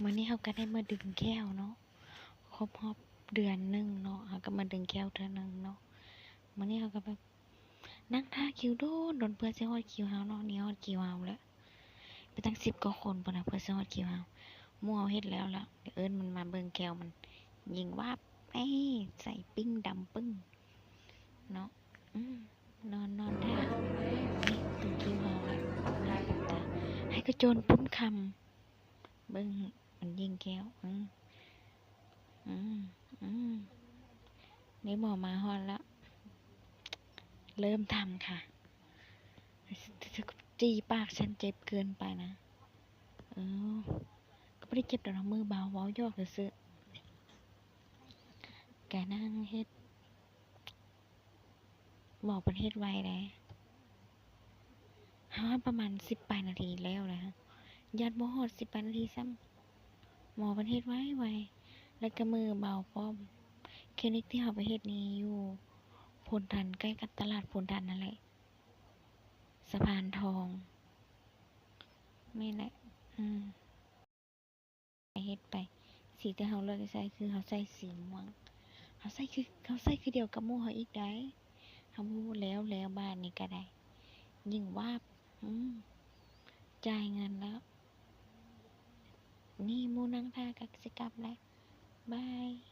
ມື້ນີ້ເຮົາກໍໄດ້ມາດຶງແກ້ວເນາະ ຄົບຮອບເດືອນໜຶ່ງເນາະ ເຮົາກໍມາດຶງແກ້ວເທື່ອໜຶ່ງເນາະ. ມື້ນີ້ເຮົາກໍແບບນັ່ງຖ້າຄິວດົນໆ ເພື່ອຊິຮອດຄິວເຮົາເນາະ. ນີ້ຮອດຄິວເຮົາແລ້ວ ໄປຕັ້ງສິບກວ່າຄົນພຸ້ນນະ ເພື່ອຊິຮອດຄິວເຮົາ. ໝູ່ເຮົາເຮັດແລ້ວລະ ດຽວເອີ້ນມັນມາເບິ່ງແກ້ວມັນ ຍິງວາບ ເອີ ໃສ່ປິ້ງດຳປຶ້ງເນາະ. ອືມ ນອນ ນອນທ່າ ນີ້ເບິ່ງຄິວເຮົາລະ ໃຫ້ກະໂຈນປຸ້ນຄຳ ເບິ່ງມັນຍິງແກ້ວ. ອືມ ອືມ ອືມ ນີ້ໝໍມາຮອດລະ ເລີ່ມທຳຄ່ະ. ຈີ່ປາກ ຊັ້ນເຈັບເກີນໄປນະ. ເອີ ກໍບໍ່ໄດ້ເຈັບດອກເນາະ ມືເບົາ ເວົ້າຢອກຊື່ໆ ກະນັ່ງເຮັດ. ໝໍເພິ່ນເຮັດໄວເດ້ ເຮົາປະມານສິບປາຍນາທີແລ້ວແຫຼະ ຢ້ານບໍ່ຮອດສິບປາຍນາທີຊ້ຳ. ໝໍເພິ່ນເຮັດໄວໆ ແລ້ວກໍມືເບົາພ້ອມ. ຄລີນິກທີ່ເຮົາໄປເຮັດນີ້ຢູ່ໂພນທັນ ໃກ້ກັບຕະຫຼາດໂພນທັນນັ້ນແຫຼະ ສະພານທອງ ແມ່ນແຫຼະ. ອືມ ເຮັດໄປ ສີທີ່ເຮົາເລືອກໃຊ້ຄືເຮົາໃຊ້ສີມ່ວງ ເຮົາໃຊ້ຄື ເຮົາໃຊ້ຄືດຽວກັບໝູ່ເຮົາອີກໄດ໋. ເຮົາບໍ່ຮູ້ແລ້ວ ແລ້ວບາດນີ້ກໍໄດ້ ຍິງວາບ. ອືມ ຈ່າຍເງິນແລ້ວ ນີ້ໝູ່ນັ່ງຖ້າກໍຊິກັບແລ້ວ ບາຍ.